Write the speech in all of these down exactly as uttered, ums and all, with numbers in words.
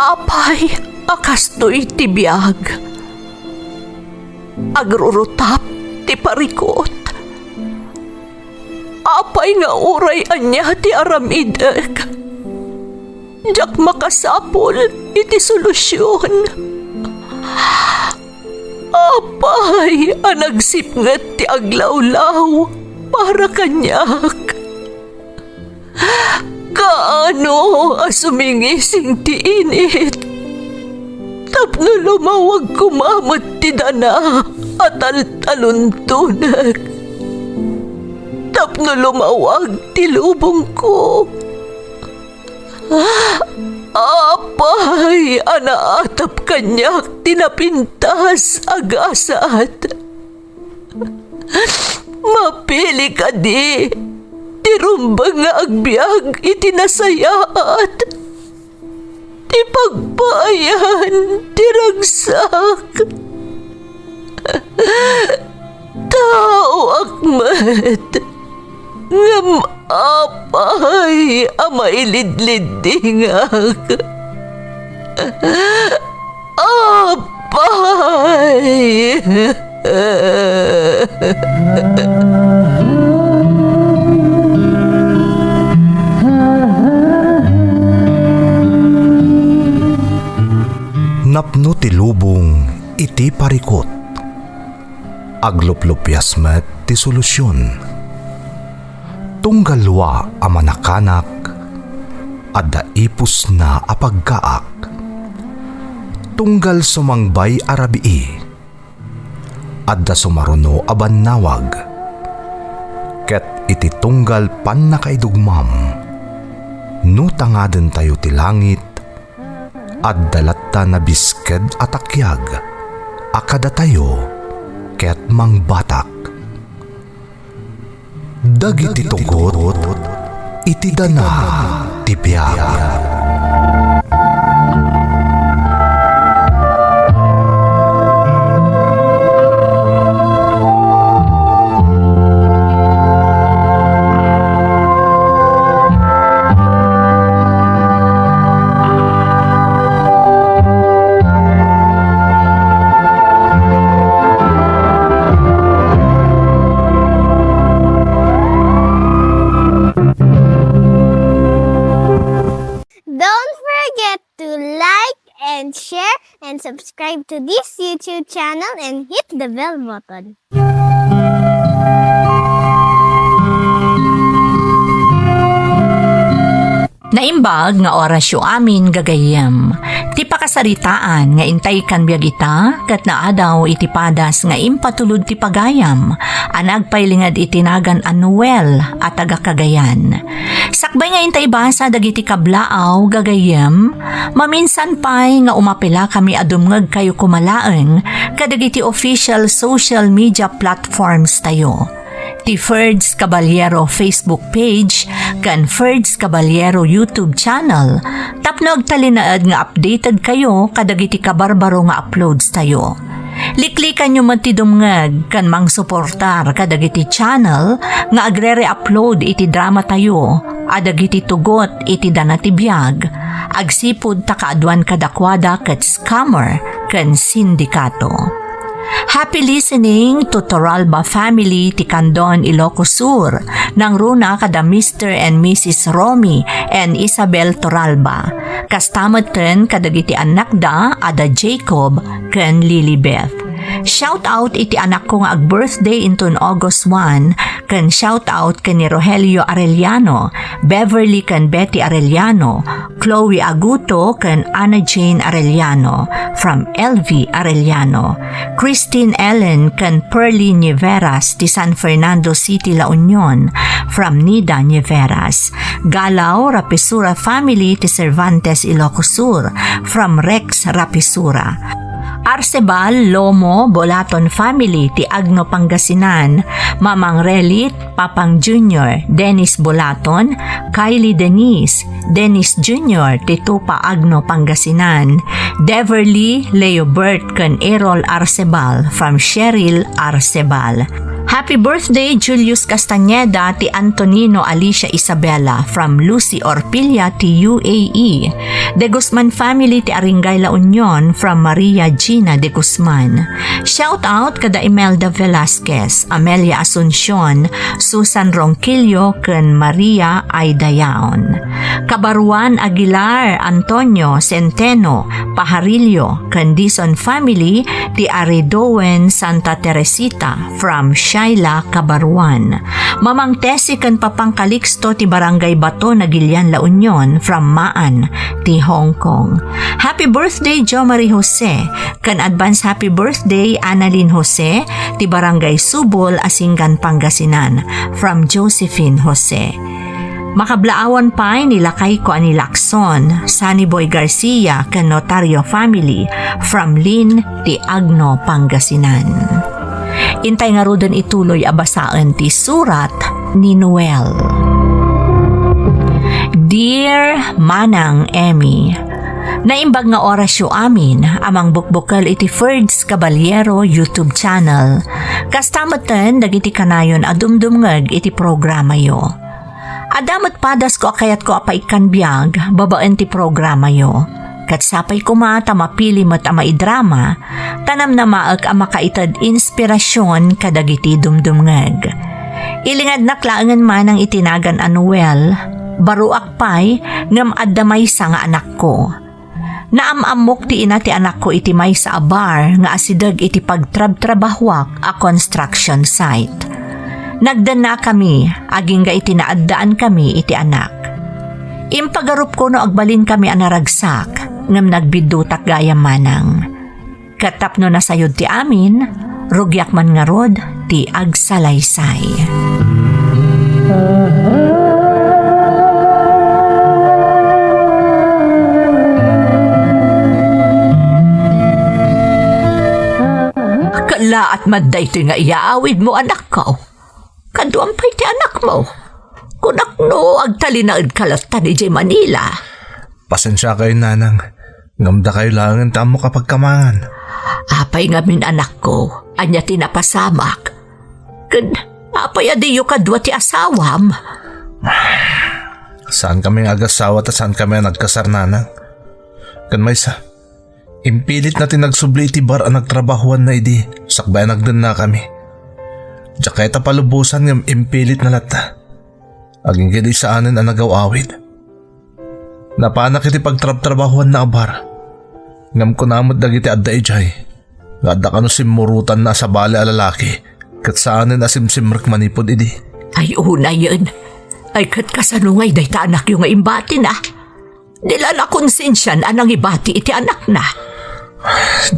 Apay a kastoy ti biag? Agrurutap ti parikut. Apay nga uray ania ti aramidek, diak makasapul iti solusion. Apay a nagsipnget ti aglawlaw para kaniak? Kaano a sumingising ti init tapno lumawag koma met ti dana a taltaluntonek, tapno lumawag ti lubongko? Apay a naatap kaniak ti napintas a gasat? Mapili kadi ti rumbeng nga agbiag iti nasayaat, ti pagpaayan ti ragsak? Taoak met, ngem apay a mailidliddingak? Apay! Napno ti lubong iti parikut. Agluplupias met ti solusion. Tunggal lua a manakanak, adda ipusna a pagkaak. Tunggal sumangbay a rabii, adda sumaruno a bannawag. Ket iti tunggal pannakaidugmam, no tangadentayo ti langit, adda latta nabisked a takiag a kadatayo ket mangbatak. Dagiti tugot iti dana ti biag. Don't forget to like and share and subscribe to this YouTube channel and hit the bell button. Naimbag nga orasyo amin, gagayyem. Ti pakasaritaan nga intay kan biag ita ket naadaw iti padas nga impatulod ti pagayam a nagpailinged iti nagan a Noel a taga Cagayan. Sakbay nga intay basa dagiti kablaaw, gagayyem, maminsan pay nga umapelakami a dumngegkayo koma laeng kadagiti official social media platforms tayo, ti Ferds Caballero Facebook page ken Ferds Caballero YouTube channel, tapno agtalinaed nga updated kayo kadagiti kabarbaro nga uploads tayo. Liklikanyo met ti dumngeg ken mangsuportar kadagiti channel nga agre-re-upload iti drama tayo a dagiti tugot iti dana ti biag, agsipud ta kaaduan kadakuada ket scammer ken sindikato. Happy listening to Toralba family ti Candon, Ilocos Sur. Nangruna kada Mister and Missus Romy and Isabel Toralba. Kasta metten kadagiti annakda a da Jacob ken Lilibeth. Shout out iti anakko nga ag-birthday inton August one, ken shout out ken ni Rogelio Arellano, Beverly ken Betty Arellano, Chloe Aguto ken Anna Jane Arellano, from L V Arellano, Christine Ellen ken Pearly Nieveras ti San Fernando City, La Union, from Nida Nieveras. Galaw Rapisura family ti Cervantes, Ilocos Sur, from Rex Rapisura. Arcebal Lomo Bolaton family ti Agno, Pangasinan, Mamang Relit, Papang Junior, Dennis Bolaton, Kylie Denise, Dennis Junior ti Tupa, Agno, Pangasinan, Deverly Leobert ken Errol Arcebal from Cheryl Arcebal. Happy birthday, Julius Castañeda, ti Antonino Alicia Isabela from Lucy Orpilla ti U A E. De Guzman family ti Aringay La Union from Maria Gina de Guzman. Shout out kada Imelda Velasquez, Amelia Asuncion, Susan Ronquillo, ken Maria Aidayaon. Kabaruan Aguilar, Antonio, Centeno, Pajarillo, ken Dizon family ti Aridoen Santa Teresita from Shaila, Kabaruan. Mamang Tessie ken Papang Calixto ti Barangay Bato, Nagilian, La Union from Maan ti Hong Kong. Happy birthday, Jo Marie Jose, ken advance happy birthday, Annalyn Jose, ti Barangay Subol, Asingan, Pangasinan from Josephine Jose. Makablaawan pay ni lakayko a ni Lacson, Sunny Boy Garcia, ken Notario family from Lin ti Agno, Pangasinan. Intay ngaruden ituloy a basaen ti surat ni Noel. Dear Manang Emmy, naimbag nga orasyo amin a mangbukbukel iti Ferds Caballero YouTube channel. Kasta metten dagiti kanayon a dumdumngeg iti programayo. Adda met padasko a kayatko a paikkan biag babaen ti programayo. Ket sapay koma ta mapili met a maidrama, ta namnamaek a makaited inspirasyon kadagiti dumdumngeg. Ilingadnak laengen manang iti nagan a Noel, baruak pay ngem adda maysa nga anakko. Naam-ammok ti ina ti anakko iti maysa a bar nga asideg iti pagtrabtrabahuak a construction site. Nagdennakami agingga iti naaddaankami iti anak. Impagarupko no agbalinkami a naragsak, ngem nagbiddutak gayam manang. Ket tapno nasayod ti amin, rugiak man ngarud ti agsalaysay. Kallaat man daytoy nga iyaawidmo, anakko. Kaduam pay ti anakmo. Kunak no agtalinaedka latta idiay Manila. Pasensiakayo, nanang. Ngem dakayo laengen ti ammok a pagkamangan. Apay ngamin, anakko? Ania ti napasamak? Ken apay a diyo kadua ti asawam? Saankami nga agasawa ta saankami a nagkasar, nanang. Ken maysa, impilitna ti nagsubli iti bar a nagtrabahuanna idi sakbay a nagdennakami. Diak kayat a palubosan ngem impilitna latta. Agingga idi saanen a nagaw-awid. Napanak iti pagtrabtrabahuanna a bar. Ngem kuna met dagiti adda idiay nga adda kano simmurotanna a sabali a lalaki ket saanen a simsimrek manipud idi. Ay, unayen. Ay, ket kasano ngay dayta anakyo nga imbatina? Di la nakonsensian a nangibati iti anakna.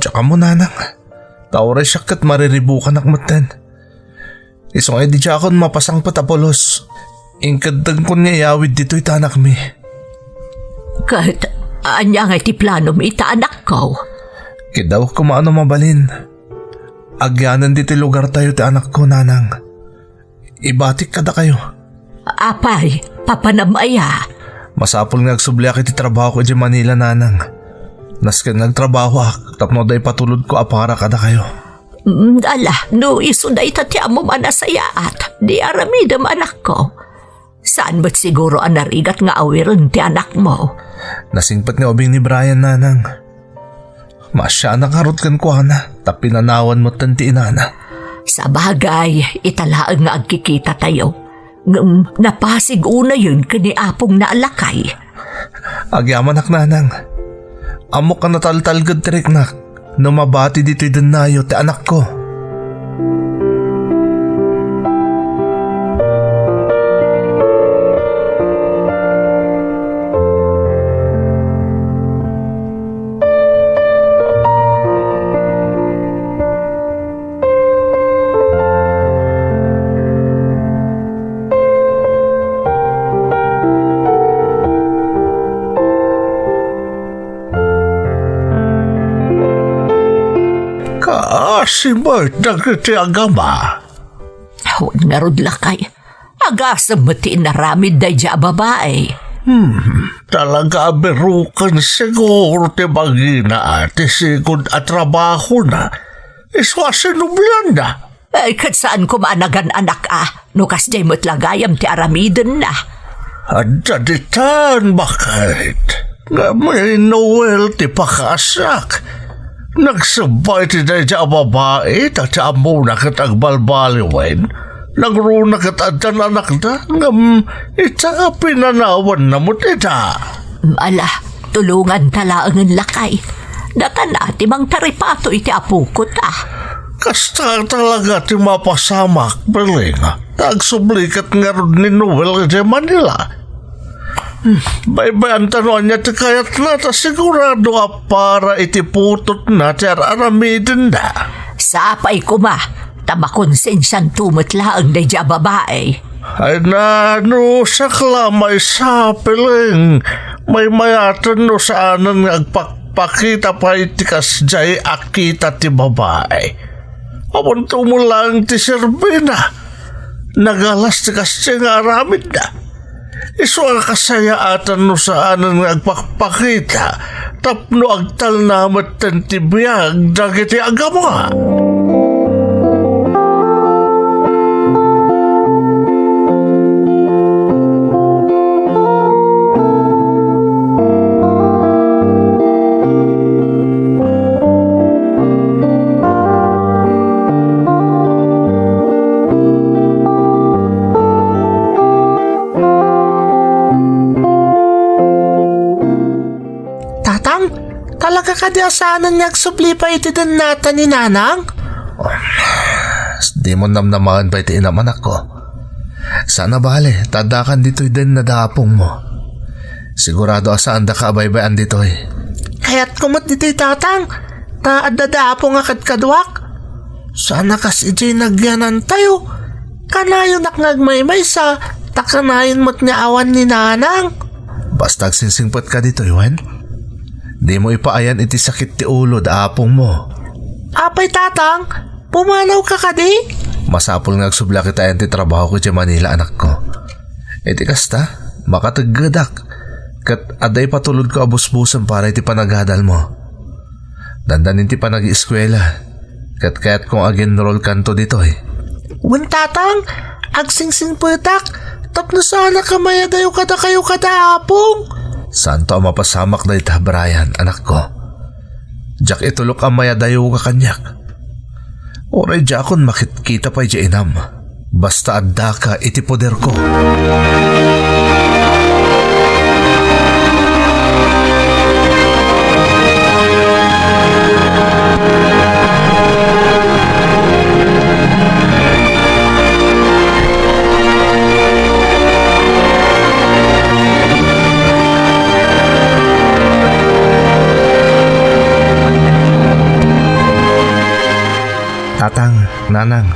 Diak ammo, nanang. Ta uray siak ket mariribukanak metten. Isu nga idi diakon mapasangpet a pulos, inkeddengkon nga iyawid ditoy ti anakmi. Ket ania ngay ti planom ita, anakko? Kidawek koma no mabalin. Agyanen ditoy lugartayo ti anakko, nanang. Ibatik kadakayo. Apay, papanam aya? Masapul nga agsubliak iti trabahok idiay Manila, nanang. Nasken nga agtrabahoak tapno adda ipatulodko a para kadakayo. Mm, ala, no isu dayta ti ammom a nasayaat, di aramidem, anakko. Saan met siguro a narigat nga awiren ti anakmo? Nasingpet nga ubing ni Brian, nanang. Maasianak ngarud kenkuana, ta pinanawan metten ti inana. Sabagay, ita laeng nga agkikitatayo. Ngem napasig unayen ken ni apongna a lakay. Agyamanak, nanang. Ammok a nataltalged ti riknak no mabati ditoy dennayo ti anakko. Kaasi met dagiti agama. Awan ngarud, lakay. Agasem met ti inaramid daydiay a babai. Hmm, talaga a biroken siguro ti bagina ti sigud a trabahona. Isu a sinublanna. Ay, ket saan koma a nagan-anak a, no kasdiay met la gayam ti aramidenna. Adda ditan, baket. Ngem ni Noel ti pakaasak. Nagsebbay ti daydiay a babai, ta ti ammona ket agbalbaliwen. Nangruna ket addan anakda, ngem ita, pinanawanna met ida. Ala, tulonganta laengen, lakay. Datan a ti mangtaripato iti apokota. Kasta talaga ti mapasamak, Piling. Ta agsubli ket ngarud ni Noel idiay Manila. Hmm, baybay-anta no ania ti kayatna, ta sigurado a para iti putotna ti ar-aramidenda. Sapay koma, ta makonsensianto met laeng daydiay a babai. Ay, nano, sakla maysa, Piling. Maymayaten no saanen nga agpakpakita pay ti kasdiay a kita ti babai. Awanto mo laeng ti serbina. Nagalas ti kasdiay nga aramidna. Isu a kasayaatan no saanen nga agpakpakita tapno agtalna metten ti biag dagiti agama. Tatang, talaga kadi a saanen nga agsubli pay iti dennata ni Nanang? Dimo namnamaen pay ti inam, anakko. Saan a bale, ta addakan ditoy denna da apongmo. Sigurado a saandaka a baybay-an ditoy. Kayatko met ditoy, Tatang, ta adda da apo nga kadkaduak. Saan a kas idiay nagyanantayo. Kanayonak nga agmaymaysa, ta kanayon met nga awan ni Nanang. Basta agsingsingpetka ditoy, wen? Dimo ipaayan iti sakit ti ulo da apongmo. Apay, Tatang, pumanawka kadi? Masapul nga agsubliak iti ayan ti trabahok idiay Manila, anakko. Iti kasta, makateggedak, ket adda ipatulodko a busbusen para iti panagadalmo. Dandanin ti panag-eskuela, ket kayatko nga ag-enrollkanto ditoy. Wen, Tatang, agsingsingpetak tapno saanak a mayadayo kadakayo kada apong. Saanto a mapasamak dayta, Brian, anakko. Diak itulok a mayadayoka kaniak. Uray diakon makitkita pay diay inam. Basta addaka iti poderko. Tatang, Nanang,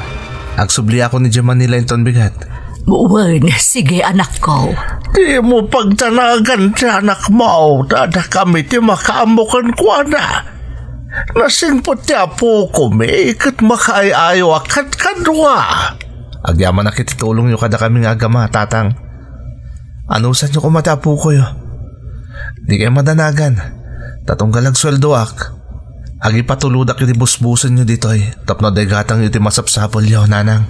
agsubliakon idiay Manila inton bigat. Wen, sige, anakko. Dimo pagdanagan ti anakmo, ta adda kami ti makaammo kenkuana. Nasingpet ti apokomi, ket makaay-ayo a kadkadua. Agyamanak iti tulongyo kadakami nga agama, Tatang. Anusanyo koma ti apokoyo. Dikay madanagan, ta tunggal agsueldoak, agipatulodak iti busbusenyo ditoy tapno adda igatangyo iti masapsapulyo, Nanang.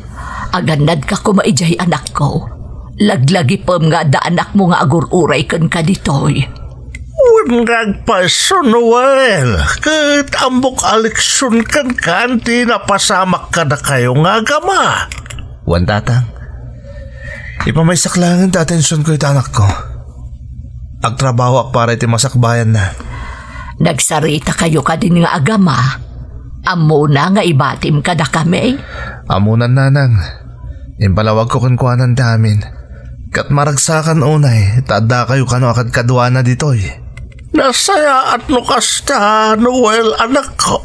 Agannadka koma idiay, anakko. Laglagipem nga adda anakmo nga agur-uray kenka ditoy. Wen nga agpayso, Noel, ket ammok a leksion kenka ti napasamak kadakayo nga agama. Wen, Tatang. Ipamaysak laengen ti atensionko iti anakko. Agtrabahoak para iti masakbayanna. Nagsaritakayo kadin nga agama? Ammona nga ibatim kadakami? Ammonan, Nanang. Impalawagko kenkuana ti amin. Ket maragsakan unay, ta addakayo kano a kadkaduana ditoy. Nasayaat no kasta, Noel, anakko.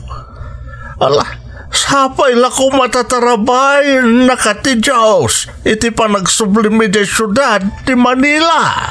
Ala, sapay la koma ta tarabayennaka ti Dios iti panagsublim idiay siudad ti Manila.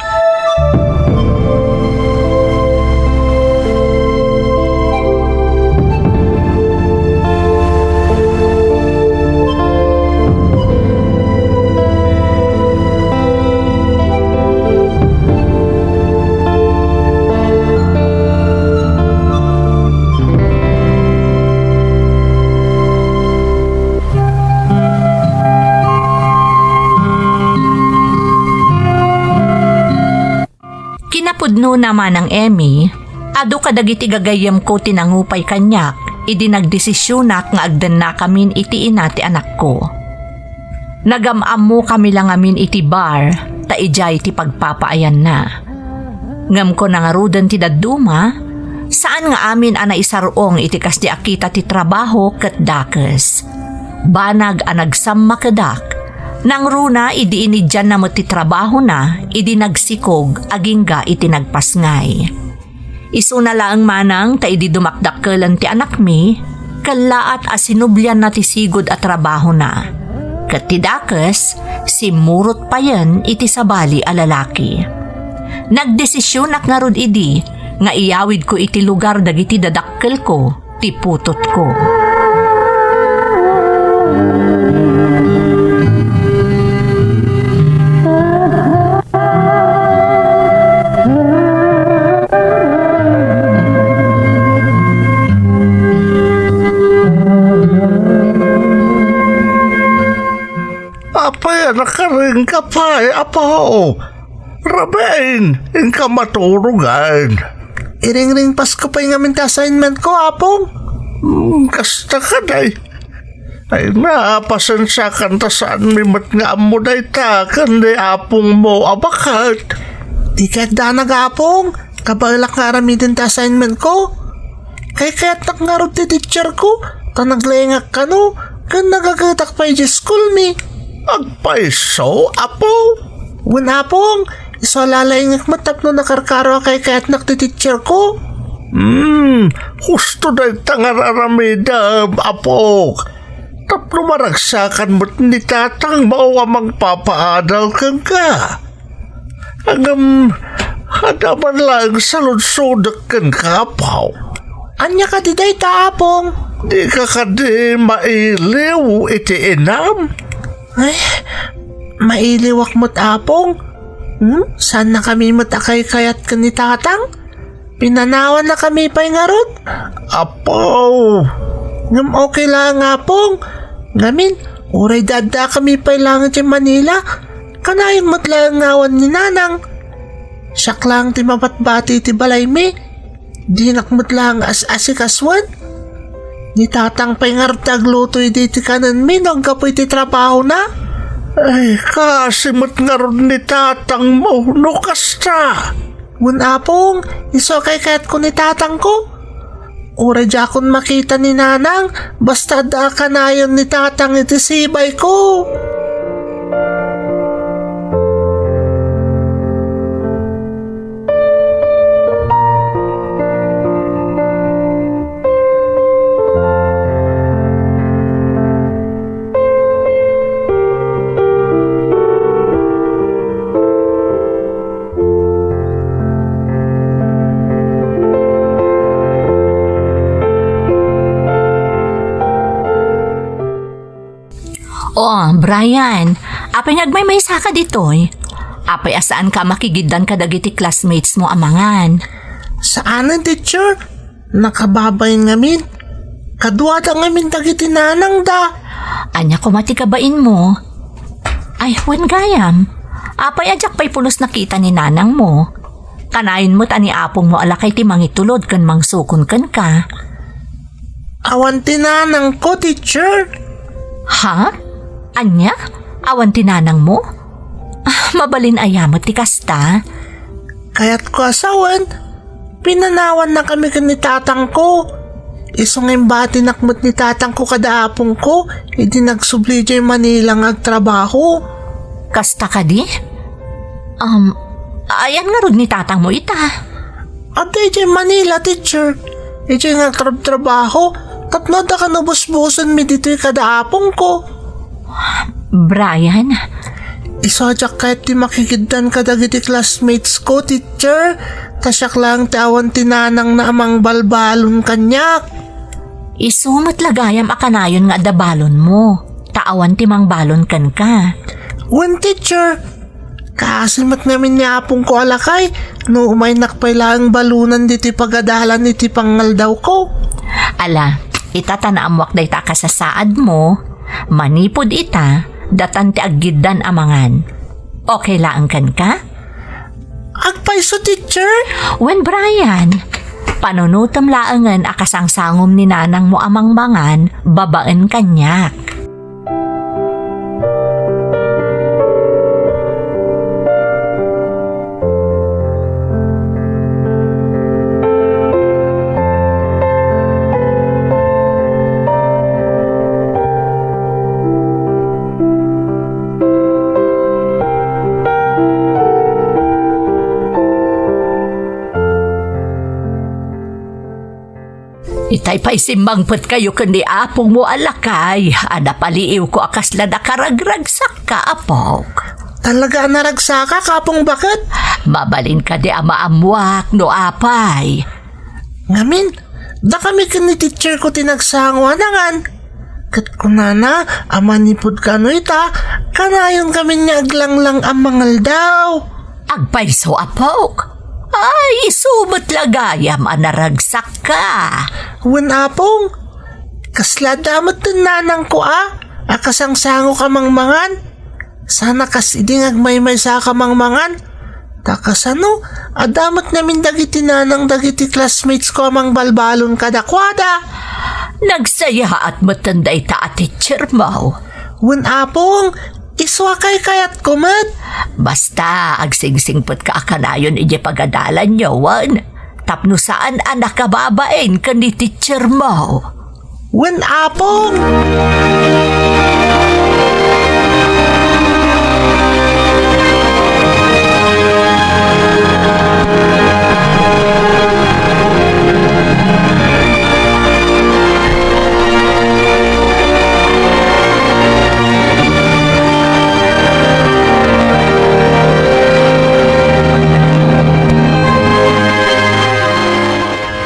Kinapudnona, Manang Emmy, adu kadagiti gagayyemko ti nangupay kaniak idi nagdesisionak nga agdennakamin iti ina ti anakko. Nagam-ammokami la ngamin iti bar, ta idiay ti pagpapaayanna. Ngem kuna ngaruden ti dadduma, saan nga amin a naisar-ong iti kasdi a kita ti trabaho ket dakes. Banag a nagsammakedak, nangruna idi inidianna met ti trabahona idi nagsikog agingga iti nagpasngay. Isuna laeng manang ta idi dumakdakkelen ti anakmi, kellaat a sinublianna ti sigud a trabahona. Ket ti dakes, simmurot payen iti sabali a lalaki. Nagdesisionak ngarud idi nga iyawidko iti lugar dagiti dadakkelko ti putotko. Apay a nakaring ka pay, Apo? Rabiin, inka maturogan. Iringringpasko pay ngamin ti assignment ko, Apong. Hmm, kasta ka, day. Ay na, pasensiakan ta saanmi met nga ammo dayta ken ni apongmo a baket. Di kayat danag, Apong. Kabaelak nga aramiden ti assignment ko. Kaykayatnak ngarud ti teacher ko, ta naglaingak kano, ken nagagetak pay idiay school mi. Agpayso, Apo? Wen, Apong, isu a lalaingek met tapno nakarkaro a kaykayatnak ti teacher ko. Hmm, husto dayta nga ar-aramidem, Apo. Tapno maragsakan met ni tatangmo a mangpapaadal kenka. Ngem, adda man laeng saludsodek kenka, Apo. Ania kadi dayta, Apong? Dika kadi mailiw iti inam? Ay, mailiwak met, Apong. Hmm? Saannakami met a kaykayat ken ni Tatang? Pinanawannakami pay ngarud? Apo. Ngem okay laeng, Apong. Ngamin, uray addakami pay laeng idiay Manila, kanayon met laeng nga awan ni Nanang. Siak laeng ti mabatbati iti balaymi. Dinak met laeng as-asikasuen. Ni Tatang pay ngarud ti agluto idi ti kanenmi no aggapu iti trabahona. Ay, kaasi met ngarud ni Tatangmo no kasta. Wen, Apong, isu a kaykayatko ni Tatangko. Uray diakon makita ni Nanang, basta adda a kanayon ni Tatang iti sibayko. O, Brian, apay nga agmaymaysaka ditoy? Apay a saanka a makigiddan kadagiti classmates mo a mangan? Saanen, teacher. Nakababain ngamin. Kaduada ngamin dagiti nanangda. Ania koma ti kabainmo? Ay, wen gayam. Apay a diak pay pulos nakita ni nanangmo? Kanayon met a ni apongmo a lakay ti mangitulod ken mangsukon kenka. Awan ti nanangko, teacher. Ha? Ania? Awan ti nanangmo? Ah, mabalin aya met ti kasta? Kayatko a sawen, pinanawannakami ken ni tatangko. Isu nga imbatinak met ni tatangko kada apongko idi nagsubli idiay Manila nga agtrabaho. Kasta kadi? Um, ayan ngarud ni tatangmo ita? Adda idiay Manila, teacher. Idiay nga agtrabtrabaho. Tapno adda kano busbusenmi ditoy kada apongko. Brian? Isu a diak kayat ti makigiddan kadagiti classmates ko, teacher. Ta siak laeng ti awan ti nanangna a mangbalbalon kaniak. Isu met la gayam a kanayon nga adda balonmo, ta awan ti mangbalon kenka. Wen, teacher. Kaasi met ngamin ni apongko a lakay, no umaynak pay laeng balonan ditoy pagadalan iti pangngaldawko. Ala, ita ta naammoak dayta a kasasaadmo, manipud ita, datan ti aggiddan a mangan. Okay laeng kenka? Ag- Payso, teacher? Wen, Brian, panunotem laengen a kasangsangom ni nanangmo a mangmangan babaen kaniak. Itay pay simmangpetkayo ken ni apongmo a lakay a napaliiwko a kasla nakaragragsakka, apok. Talaga a naragsakak, Apong Baket? Mabalin kadi a maammoak no apay. Ngamin, dakami ken ni teacher ko ti nagsango a nangan. Ket kunana a manipud kano ita, kanayon kami nga aglanglang a mangaldaw. Agpayso, apok. Ay, isu met la gayam a naragsakka. Wen, Apong, kasla adda met ti nanangko a, a kasangsangok a mangmangan. Sana kas idi nga agmaymaysaak a mangmangan. Ta kasano, adda met ngamin dagiti nanang dagiti classmates ko a mangbalbalon kadakuada. Nagsayaat metten dayta a teacher mo. Wen, Apong, isu a kaykayatko met. Basta, agsingsingpetka a kanayon idiay pagadalanyo, wen? Tapno saan a nakababain ken ni teacher mo. Wen, Apong!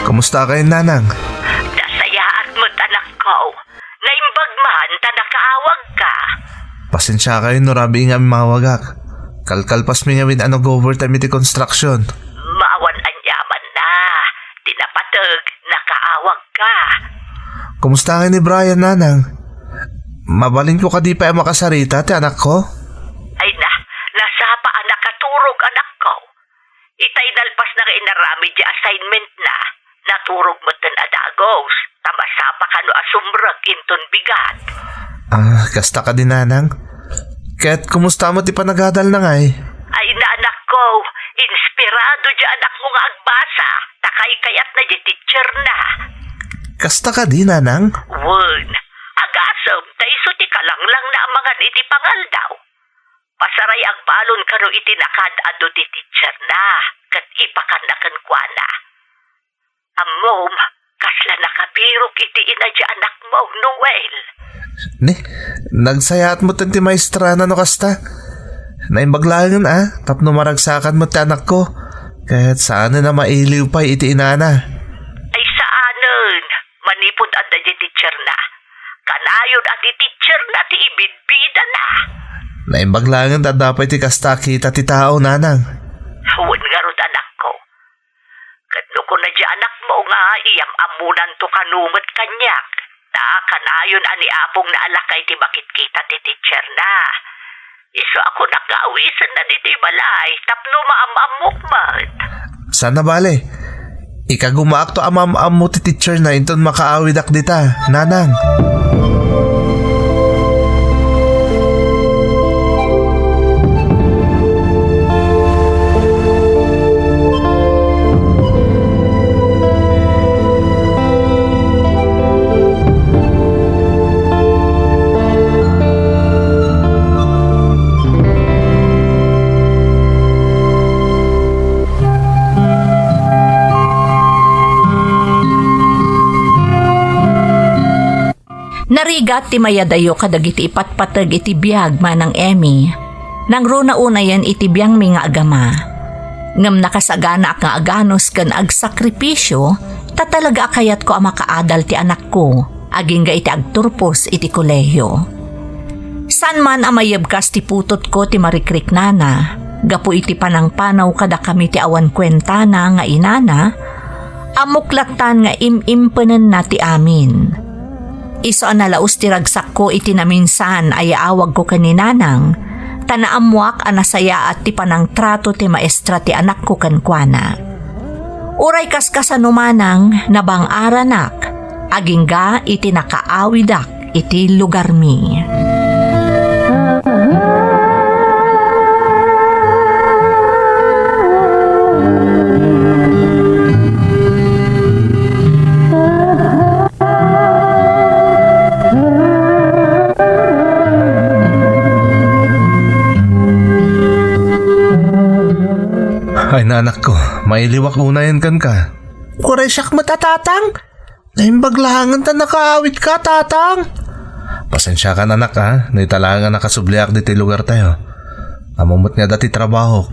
Kumusta kayo, Nanang? Nasayaat met, anakko. Naimbag man ta nakaawagka. Pasensia kayo no rabii nga immawagak. Kalkalpasmi ngamin a nag-overtime iti construction. Maawan aniaman na. Ti napateg, nakaawagka. Kumusta kayo ni Brian, Nanang? Mabalinko kadi pay a makasarita ti anakko? Ay na, nasapa a nakaturog, anakko. Itay nalpas na nga inaramid ti assignment na, naturog metten a dagus, ta masapa kano a sumrek inton bigat. Ah, kasta kadi, Nanang? Ket kumusta met ti panagadal na ngay? Ay na, anakko, inspirado ti anakmo nga agbasa, ta kaykayatna ti teacher na. Kasta kadi, Nanang? Wen, agasem, ta isu ti kalanglang na a mangan iti pangaldaw. Pasaray agbalon kano iti nakaad-adu ti teacherna, ket ipakanna kenkuana. Ammom, kasla nakabirok iti ina ti anakmo, Noel. Ni, nagsayaat metten ti maestrana no kasta. Naimbag laengen a, tapno maragsakan met ti anakko. Ket saanen a mailiw pay iti inana. Ay saanen, manipud adda ti teacherna. Kanayon a ti teacherna ti ibidbidana. Naimbag laengen ta adda pay ti kasta a kita ti tao, Nanang. Wen ngarud, anakko. Ket no kuna ti anakmo nga iyam-ammonanto kano met kaniak, ta kanayon a ni apongna a lakay ti makitkita ti teacherna. Isu a kunak nga awisenna ditoy balay tapno maam-ammok met. Saan a bale. Ikagumaakto a maam-ammo ti teacherna inton makaawidak dita, Nanang. Narigat ti mayadayo kadagiti ipatpateg iti biag, Manang Emmy. Nangruna unayen iti biangmi nga agama. Ngem nakasaganaak nga aganus ken agsakripisio, ta talaga a kayatko a makaadal ti anakko, agingga iti agturpos iti kolehiyo. Saan man a mayebkas ti putotko ti marikriknana, gapu iti panangpanaw kadakami ti awan kuentana nga inana, ammok lattan nga im-impenenna ti amin. Isu a nalaus ti ragsakko iti naminsan a yaawagko ken ni Nanang, ta naammoak a nasayaat ti panangtrato ti maestra ti anakko kenkuana. Uray kaskasano manang nabang-aranak, agingga iti nakaawidak iti lugarmi. Ay, anakko, mailiwak unayen kenka. Uray siak met a, Tatang. Naimbag laengen ta nakaawidka, Tatang. Pasensiakan, anak, a. No ita laeng a nakasubliak ditoy lugartayo. Ammom met nga adda ti trabahok.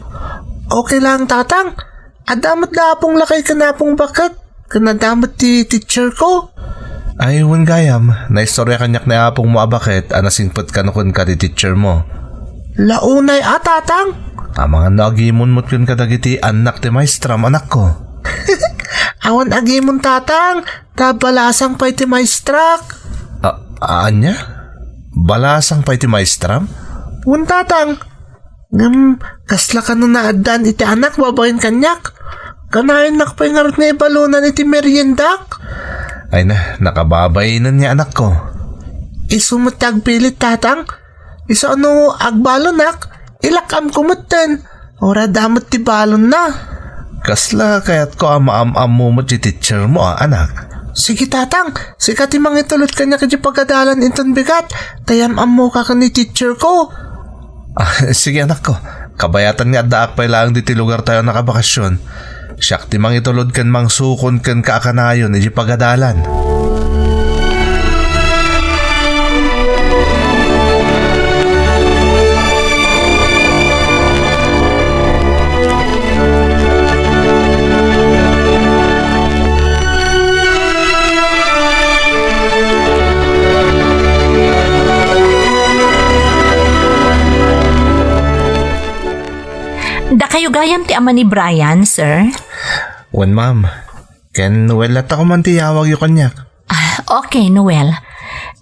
Okay lang, Tatang. Adda met da Apong Lakay ken Apong Baket, ken adda met ti teacher ko. Ay, wen gayam, naistorya kaniak ni apongmo a Baket a nasingpet kano kenka ti teacher mo. La unay a, Tatang. Amangan no agimon met ken kadagiti annak ti maestram, anakko. Awan agimon, Tatang, ta balasang pay ti maestrak. A-, ania? Balasang pay ti maestram? Wen, Tatang. Ngem, kasla kano naaddaan iti anak babaen kaniak? Kanayon nak pay ngarud nga ibalunan iti meriendak? Ay na, nakababainen nga anakko. Isu met ti agpilit, Tatang. Isu a no agbalunak, ilak-amko metten. Uray adda met ti balonna. Kasla kayatko a maam-ammo met ti teacher mo, a, anak? Sige, Tatang. Sika ti mangitulod kaniak iti pagadalan inton bigat, ta yam-ammoka ken ni teacher ko. Ah, sige, anakko. Kabayatan nga addaak pay laeng ditoy lugartayo a nakabakasyon. Siak ti mangitulod ken mangsukon kenka a kanayon iti pagadalan. Dakayo gayam ti ama ni Brian, sir? Wen, ma'am. Ken Noel latta koma ti iyawagyo kaniak. Ah, okay, Noel.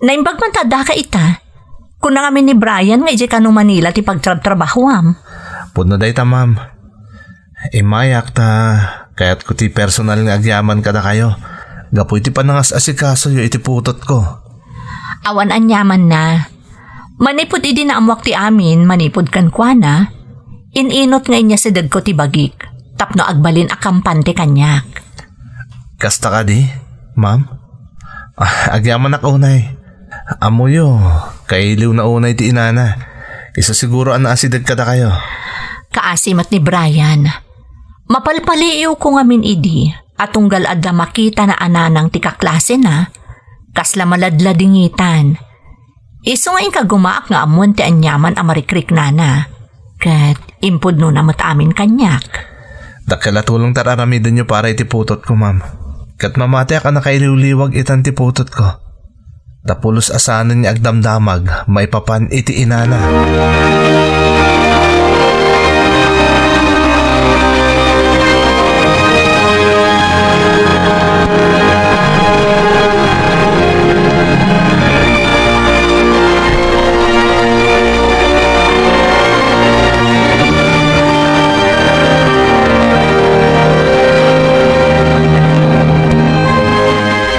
Naimbag man ta addaka ita. Kuna ngamin ni Brian nga idiay kano Manila ti pagtrabtrabahoam. Pudno dayta, ma'am. Immayak ta kayatko ti personal nga agyaman kadakayo gapu iti panangas-asikasoyo iti putotko. Awan aniamanna. Manipud idi naammoak ti amin manipud kenkuana, in-inot nga inyasidegko ti bagik tapno agbalin a kampante kaniak. Kasta kadi, ma'am? Ah, agyamanak unay. Ammoyo, kailiwna unay ti inana. Isu siguro a naasideg kadakayo. Kaasi met ni Brian. Mapalpaliiwko ngamin idi a tunggal adda makitana a nanang ti kaklasena, kasla maladladingitan. Isu nga inkagumaak nga ammon ti aniaman a marikriknana, ket impudnona met amin kaniak. Dakkel a tulong ti ar-aramidenyo para iti putotko, ma'am. Ket mamatiak a nakailiwliwag itan ti putotko. Ta pulos a saanen nga agdamdamag maipapan iti inana.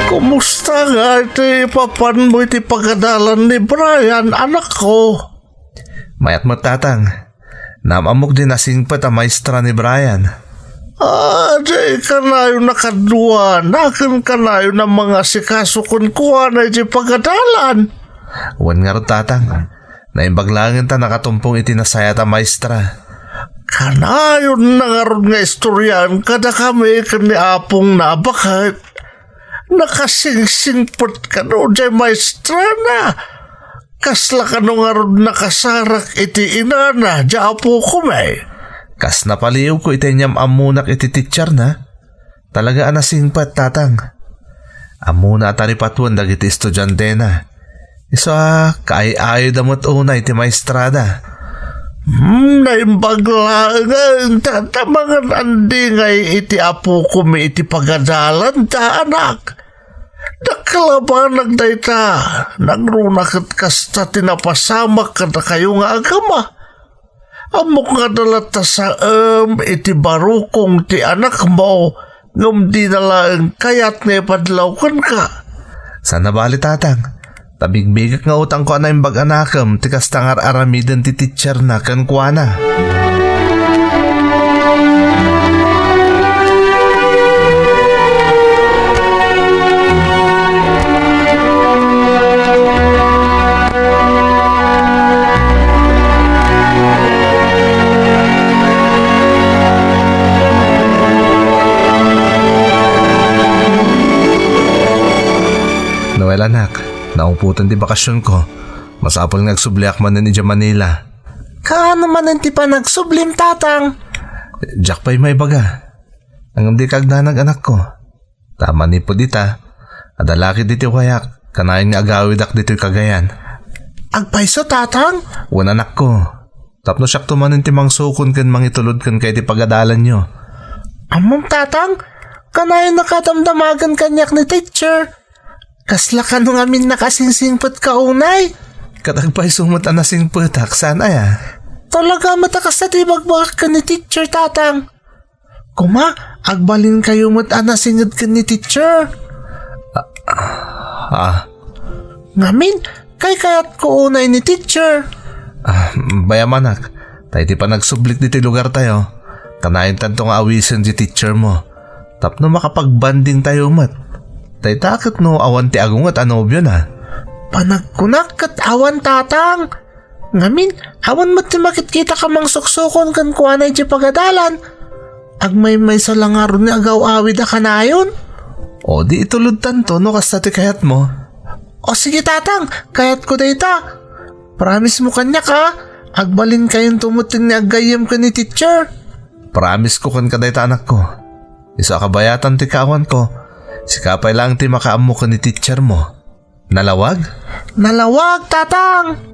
Kumusta nga iti ipapanmo iti pagadalan ni Brian, anakko? Mayat met, Tatang. Naam-ammok di nasingpet a maestra ni Brian. Ah, di kanayon a kaduana ken kanayon a mangasikaso kenkuana iti pagadalan. Wen ngarud, Tatang. Naimbag laengen ta nakatumpong iti nasayaat a maestra. Kanayon na ngarud nga istoriaen kadakami ken ni apongna a baket. Nakasingsingpet kano diay maestrana. Kasla kano ngarud nakasarak iti inana diay apokomi. Kas napaliiwko iti aniam-ammonak iti teacherna. Talaga a nasingpet, Tatang. Ammona a taripatuen dagiti estudiantena. Isu a kaay-ayoda met unay ti maestrada. Hmm, naimbag laengen ta, ta mangan-andingay iti apokomi iti pagadalanta, anak. Dakkel a banag dayta, nangruna ket kasta ti napasamak kadakayo nga agama. Ammok nga adda latta saem iti barukong ti anakmo, ngem dina laeng kayat nga ipadlaw kenka. Saan a bali, Tatang. Ta bigbigek nga utangko a naimbag a nakem ti kasta nga ar-aramiden ti teacherna kenkuana. Noel, anak, naungpoten ti bakasionko. Masapul nga agsubliak manen idiay Manila. Kaano manen ti panagsublim, Tatang? Diak pay maibaga. Ngem dika agdanag, anakko. Ta manipud ita, adda la ketdi ti wayak, kanayon nga agawidak ditoy Cagayan. Agpayso, Tatang? Wen, anakko. Tapno siakto manen ti mangsukon ken mangitulod kenka iti pagadalanyo. Ammom, Tatang, kanayon a kadamdamagen kaniak ni teacher. Kasla kano ngamin nakasingsingpetka unay? Ket agpayso met a nasingpetak, saan aya? Talaga met a kasta ti ibagbagak ken ni teacher, Tatang. Koma, agbalinkayo met a nasinged ken ni teacher. Ah, ah. Ngamin, kaykayatko unay ni teacher. Ah, bay-am, anak, ta iti panagsublik ditoy lugartayo, kanayontanto nga awisen ti teachermo tapno makapagbandingtayo met. Dayta ket no awan ti agunget a nobiona. Panagkunak ket awan, Tatang. Ngamin, awan met ti makitkita a mangsuksukon kenkuana idiay pagadalan. Agmaymaysa la ngarud nga agaw-awid a kanayon. O, di itulodtanto no kasta ti kayatmo. O, sige, Tatang, kayatko dayta. Promise mo kaniak, a, agbalinkayonto met nga aggayyem ken ni teacher. Promise ko kenka dayta, anakko. Isu a kabayatan ti kaawanko, sika pay laeng ti makaammo ken ni teachermo. Nalawag? Nalawag, Tatang!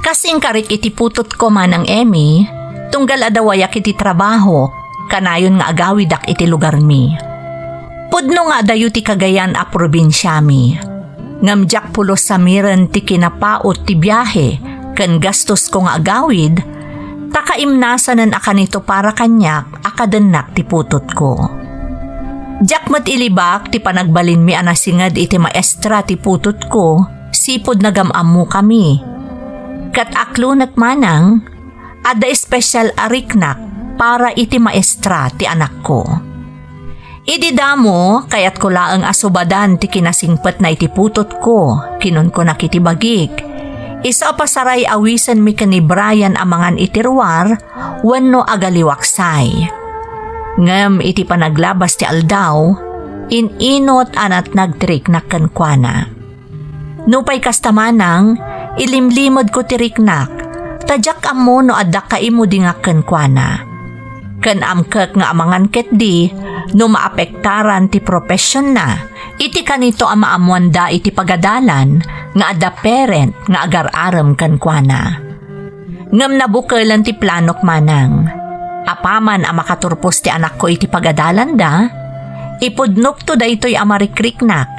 Kas inkarik iti putotko, Manang Emmy, tunggal adda wayak iti trabaho, kanayon nga agawidak iti lugarmi. Pudno nga adayo ti Cagayan a probinsiami. Ngem diak pulos samiren ti kinapaut ti biahe ken gastosko nga agawid, ta kaimnasanen a kanito para kaniak a kadennak ti putotko. Diak met ilibak ti panagbalinmi a nasinged iti maestra ti putotko, sipud nagam-ammokami. Ket aklonek, Manang, adda espesial a riknak para iti maestra ti anakko. Idi damo, kayatko laeng a subadan ti kinasingpetna iti putotko, kinunkunak iti bagik. Isu a pasaray a wisenmi ken ni Brian a mangan iti ruar wenno agaliwaksay. Ngem iti panaglabas ti aldaw, in-inut a natnag ti riknak kenkuana. Nupay kasta, Manang, ilimlimedko ti riknak, ta diak ammo no adda kaimudingak kenkuana. Ken amkek nga amangan ketdi no maapektaran ti profesionna iti kanito a maammoanda iti pagadalan nga adda parent nga agar-arem kenkuana. Ngem nabukelen ti planok, Manang. Apaman a makaturpos ti anakko iti pagadalanda, ipudnokto daytoy a marikriknak,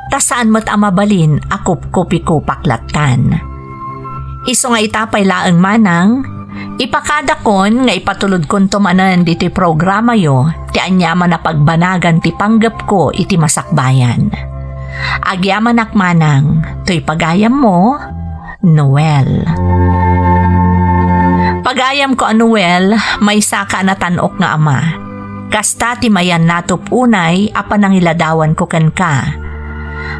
ta saan met a mabalin a kupkupikopak lattan. Isu nga ita pay laeng, Manang, ipakadakon nga ipatulodkonto manen ditoy programayo ti aniaman a pagbanagan ti panggepko iti masakbayan. Agyamanak, Manang, toy pagayammo, Noel. Pagayamko a Noel, maysaka a natan-ok nga ama. Kasta ti mayan natop unay a panangiladawanko kenka.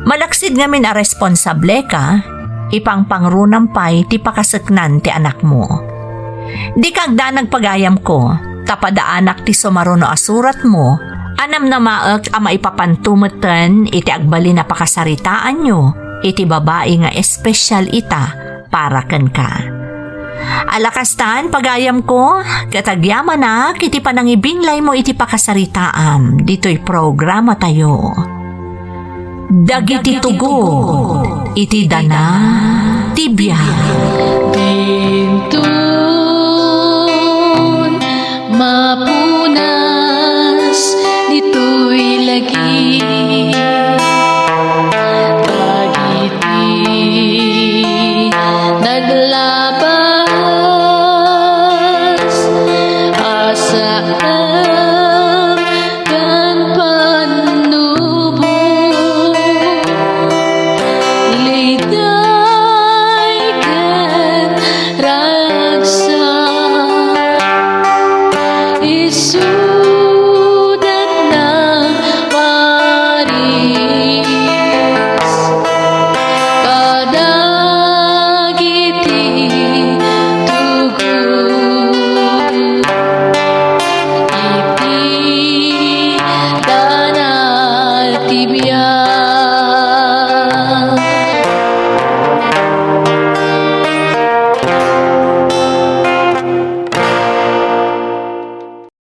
Malaksid ngamin a responsableka, ipangpangrunam pay ti pakaseknan ti anakmo. Dika agdanag, pagayamko, Ta padaanak ti sumaruno a suratmo, a namnamaek a maipapanto metten iti agbalin a pakasaritaanyo iti babai nga espesyal ita para kenka. Ala kastan, pagayamko, ket agyamanak iti panangibinglaymo iti pakasaritaam ditoy programatayo. Dagiti tugot iti dana ti biag. Dinton mapu-